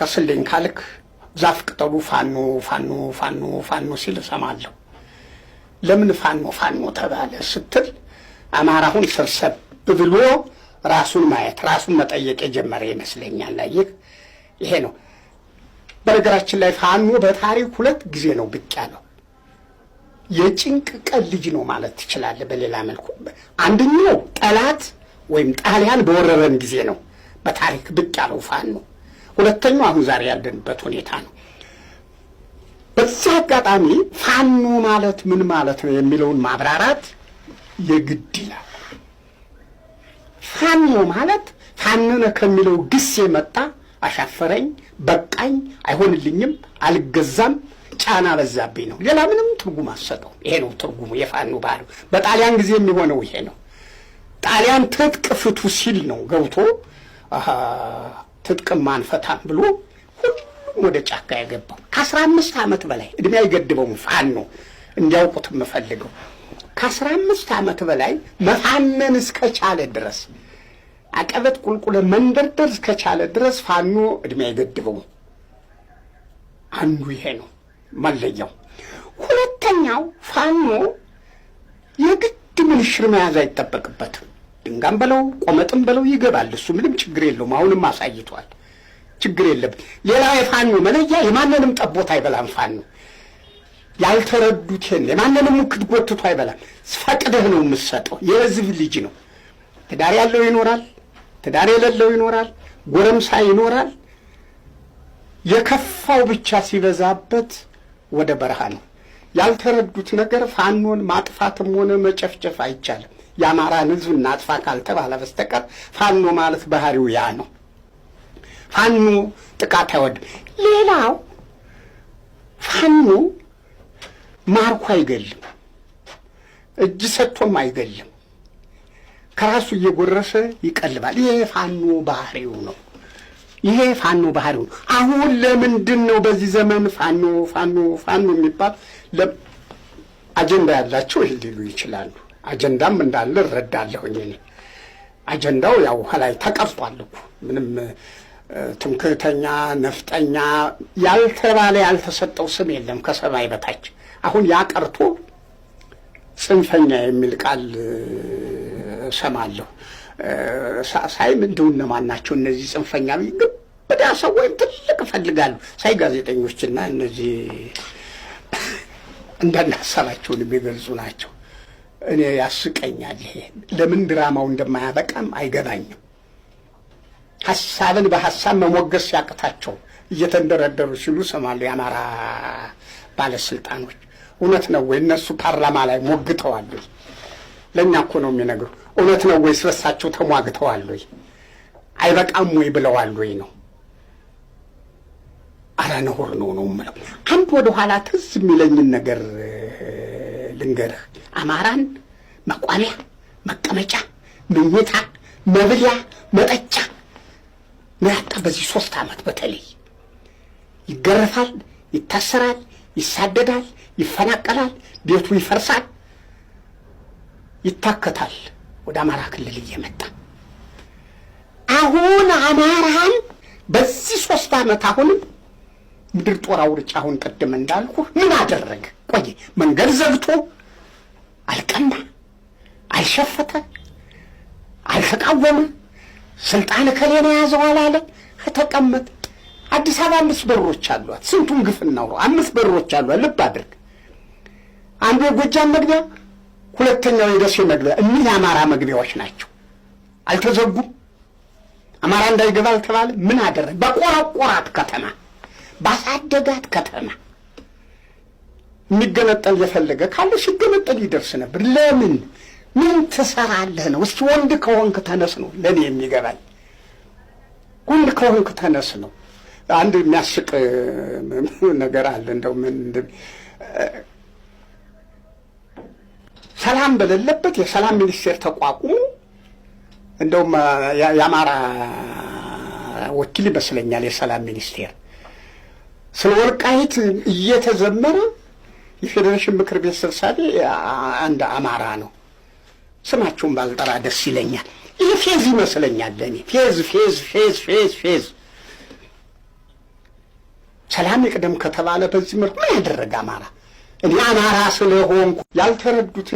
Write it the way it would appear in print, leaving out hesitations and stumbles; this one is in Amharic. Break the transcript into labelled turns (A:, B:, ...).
A: ጥቀስልኝ ካልክ ዛፍ ቅጠሉ ፋኖ ፋኖ ፋኖ ፋኖ ሲል እሰማለሁ። ለምን ፋኖ ፋኖ ተባለ ስትል አማራሁን ሰብሰብ ብሎ ራሱን ማየት፣ ራሱን መጠየቅ የጀመረ ይመስለኛል። ይህ ይሄ ነው። በነገራችን ላይ ፋኖ በታሪክ ሁለት ጊዜ ነው ብቅ ያለው። የጭንቅ ቀን ልጅ ነው ማለት ትችላለህ። በሌላ መልኩ አንደኛው ጠላት ወይም ጣሊያን በወረረን ጊዜ ነው በታሪክ ብቅ ያለው ፋኖ። ሁለተኛው አሁን ዛሬ ያለንበት ሁኔታ ነው። በዚህ አጋጣሚ ፋኖ ማለት ምን ማለት ነው የሚለውን ማብራራት የግድ ይላል። ፋኖ ማለት ፋነነ ከሚለው ግስ የመጣ አሻፈረኝ፣ በቃኝ፣ አይሆንልኝም፣ አልገዛም፣ ጫና በዛብኝ ነው። ሌላ ምንም ትርጉም አትሰጠውም። ይሄ ነው ትርጉሙ የፋኖ ባህል። በጣሊያን ጊዜ የሚሆነው ይሄ ነው። ጣሊያን ትጥቅ ፍቱ ሲል ነው ገብቶ ትጥቅም አንፈታም ብሎ ሁሉም ወደ ጫካ የገባው። ከ15 ዓመት በላይ እድሜ አይገድበውም ፋኖ፣ እንዲያውቁት የምፈልገው ከ15 ዓመት በላይ መፋነን እስከቻለ ድረስ፣ አቀበት ቁልቁለ መንደርደር እስከቻለ ድረስ ፋኖ እድሜ አይገድበውም። አንዱ ይሄ ነው መለያው። ሁለተኛው ፋኖ የግድ ምንሽር መያዝ አይጠበቅበትም። ድንጋም በለው ቆመጥም በለው ይገባል። እሱ ምንም ችግር የለውም። አሁንም አሳይቷል። ችግር የለም። ሌላ የፋኖ መለያ የማንንም ጠቦት አይበላም። ፋኖ ያልተረዱትን የማንንም ሙክት ጎትቶ አይበላም። ፈቅደህ ነው የምትሰጠው። የህዝብ ልጅ ነው። ትዳር ያለው ይኖራል፣ ትዳር የሌለው ይኖራል፣ ጎረምሳ ይኖራል። የከፋው ብቻ ሲበዛበት ወደ በረሃ ነው። ያልተረዱት ነገር ፋኖን ማጥፋትም ሆነ መጨፍጨፍ አይቻልም። የአማራን ህዝብ እናጥፋ ካልተባለ በስተቀር ፋኖ ማለት ባህሪው ያ ነው። ፋኖ ጥቃት አይወድም። ሌላው ፋኖ ማርኮ አይገልም፣ እጅ ሰጥቶም አይገልም። ከራሱ እየጎረሰ ይቀልባል። ይሄ ፋኖ ባህሪው ነው። ይሄ ፋኖ ባህሪው ነው። አሁን ለምንድን ነው በዚህ ዘመን ፋኖ ፋኖ ፋኖ የሚባል? አጀንዳ ያላቸው ይህን ሊሉ ይችላሉ። አጀንዳም እንዳለ እረዳለሁኝ እኔ። አጀንዳው ያው ከላይ ተቀርጿል እኮ። ምንም ትምክህተኛ፣ ነፍጠኛ ያልተባለ ያልተሰጠው ስም የለም ከሰማይ በታች። አሁን ያ ቀርቶ ጽንፈኛ የሚል ቃል እሰማለሁ። ሳይም እንደው እነማን ናቸው እነዚህ ጽንፈኛ? ግብዳ ሰው ወይም ትልቅ እፈልጋለሁ ሳይ ጋዜጠኞችና እነዚህ አንዳንድ ሀሳባቸውን የሚገልጹ ናቸው። እኔ ያስቀኛል። ይሄ ለምን ድራማው እንደማያበቃም አይገባኝም። ሀሳብን በሀሳብ መሞገስ ሲያቅታቸው እየተንደረደሩ ሲሉ እሰማለሁ። የአማራ ባለስልጣኖች እውነት ነው ወይ እነሱ ፓርላማ ላይ ሞግተዋል ወይ? ለእኛ እኮ ነው የሚነግሩ። እውነት ነው ወይ ስለሳቸው ተሟግተዋል ወይ? አይበቃም ወይ ብለዋል ወይ ነው። አረ ነውር ነው ነው የምለው። አንድ ወደ ኋላ ትዝ የሚለኝን ነገር ልንገርህ። አማራን መቋሚያ፣ መቀመጫ፣ መኝታ፣ መብያ፣ መጠጫ ነው ያጣ። በዚህ 3 ዓመት በተለይ ይገረፋል፣ ይታሰራል፣ ይሳደዳል፣ ይፈናቀላል፣ ቤቱ ይፈርሳል፣ ይታከታል። ወደ አማራ ክልል እየመጣ አሁን አማራን በዚህ 3 ዓመት አሁንም ምድር ጦር አውርጭ አሁን ቅድም እንዳልኩ ምን አደረገ? ቆይ መንገድ ዘግቶ አልቀና፣ አልሸፈተ፣ አልተቃወመ፣ ስልጣን እከሌ ነው የያዘው አላለ። ተቀመጥ። አዲስ አበባ 5 በሮች አሏት። ስንቱን ግፍ እናውራው። 5 በሮች አሏት። ልብ አድርግ። አንዱ የጎጃም መግቢያ፣ ሁለተኛው የደሴ መግቢያ። እኒህ የአማራ መግቢያዎች ናቸው። አልተዘጉም። አማራ እንዳይገባ አልተባለ። ምን አደረገ? በቆረቆራት ከተማ፣ ባሳደጋት ከተማ የሚገነጠል የፈለገ ካለ ሲገነጠል ይደርስ ነበር። ለምን? ምን ትሰራለህ ነው? እስኪ ወንድ ከሆንክ ተነስ ነው ለኔ የሚገባኝ። ወንድ ከሆንክ ተነስ ነው። አንድ የሚያስቅ ነገር አለ። እንደው ምን ሰላም በሌለበት የሰላም ሚኒስቴር ተቋቁሞ እንደውም የአማራ ወኪል ይመስለኛል የሰላም ሚኒስቴር ስለ ወልቃይት እየተዘመረ የፌዴሬሽን ምክር ቤት ሰብሳቢ አንድ አማራ ነው። ስማቸውን ባልጠራ ደስ ይለኛል። ይሄ ፌዝ ይመስለኛል ለኔ። ፌዝ ፌዝ ፌዝ ፌዝ ፌዝ። ሰላም ይቅደም ከተባለ በዚህ መልኩ ምን ያደረገ አማራ? እኔ አማራ ስለሆንኩ ያልተረዱት